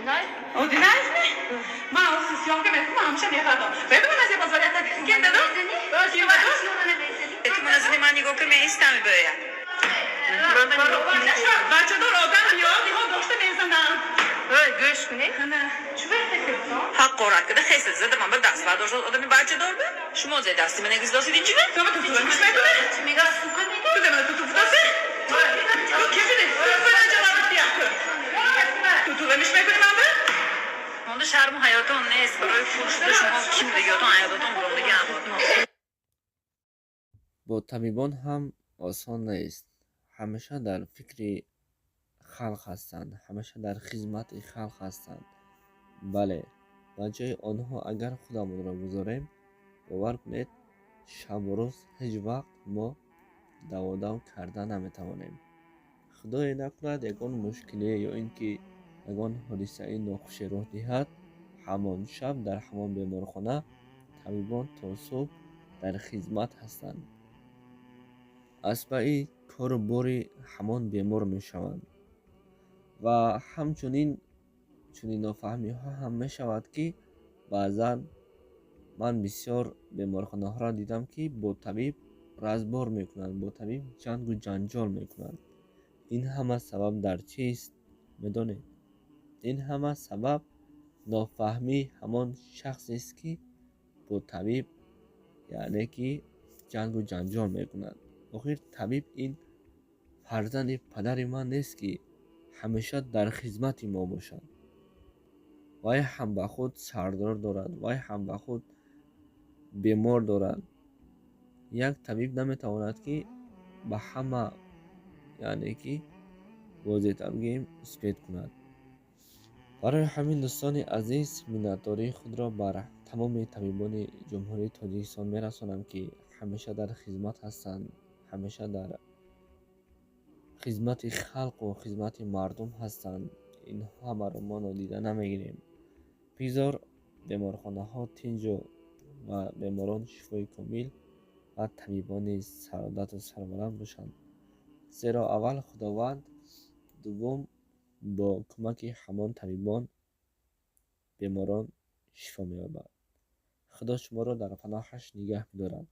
Одина не? Ман съёмка мекунам, ҳамеша мефаҳмам. Бебин, аз бозор ята ким дадо? Ким дадо? Ту мана зани ман нигоҳ кун, меистам бӯя. Бачадор одам ёд, иҳо дошта мезанам. Гӯш кунед. Ҳақорат када хеса зада ман ба даст бардошт одами бачадор бу. Шумо зе дасти мана гиздосид инҷиба? Ту ту ту мекунӣ? Ту демана ту ту футоси? Ту ки шуди? Ту мана ҷавоб диҳ. Ту ту мекунӣ ман ба? Монда шарму ҳаётон нест. Барои пул шуда шумо ким дигиётон ҳаётотон бурондиги амвотон. Бо табибон ҳам осон нест. Ҳамеша дар фикри халқ ҳастанд, ҳамеша дар хизмати халқ ҳастанд. Бале, ба ҷои онҳо агар худамонро гузорем, бовар кунед, шабу рӯз ҳеҷ вақт мо даводав карда наметавонем. Худое накунад, ягон мушкиле ё ин ки ягон ҳодисаи нохуше рух диҳад, ҳамон шаб дар ҳамон беморхона табибон то субҳ дар хизмат ҳастанд, аз пайи кору бори ҳамон бемор мешаванд. Ва ҳамчунин чунин нофаҳмиҳо ҳам мешавад, ки баъзан ман бисёр беморхонаҳоро дидам, ки бо табиб разбор мекунанд, бо табиб ҷангу ҷанҷол мекунанд. Ин ҳама сабаб дар чист, медонед? Ин ҳама сабаб нофаҳмии ҳамон шахсест, ки бо табиб, яъне ки, ҷангу ҷанҷол мекунад. Охир табиб ин фарзанди падари ман нест, ки ҳамеша дар хизмати мо бошад. Вай ҳам ба худ сардор дорад, вай ҳам ба худ бемор дорад. Як табиб наметавонад, ки ба ҳама, яъне ки возеҳтар гӯем, успеть кунад. Барои ҳамин, дӯстони азиз, миннатдории худро бар тамоми табибони Ҷумҳурии Тоҷикистон мерасонам, ки ҳамеша дар хизмат ҳастанд, ҳамеша дар хизмати халқу хизмати мардум ҳастанд. Инҳо ҳамаро мо нодида намегирем. Бигзор беморхонаҳо тинҷу ва беморон шифои комил ва табибон низ саодату сарбаланд бошанд, зеро аввал Худованд, дуввум бо кӯмаки ҳамон табибон беморон шифо меёбад. Худо шуморо дар паноҳаш нигаҳ бидорад.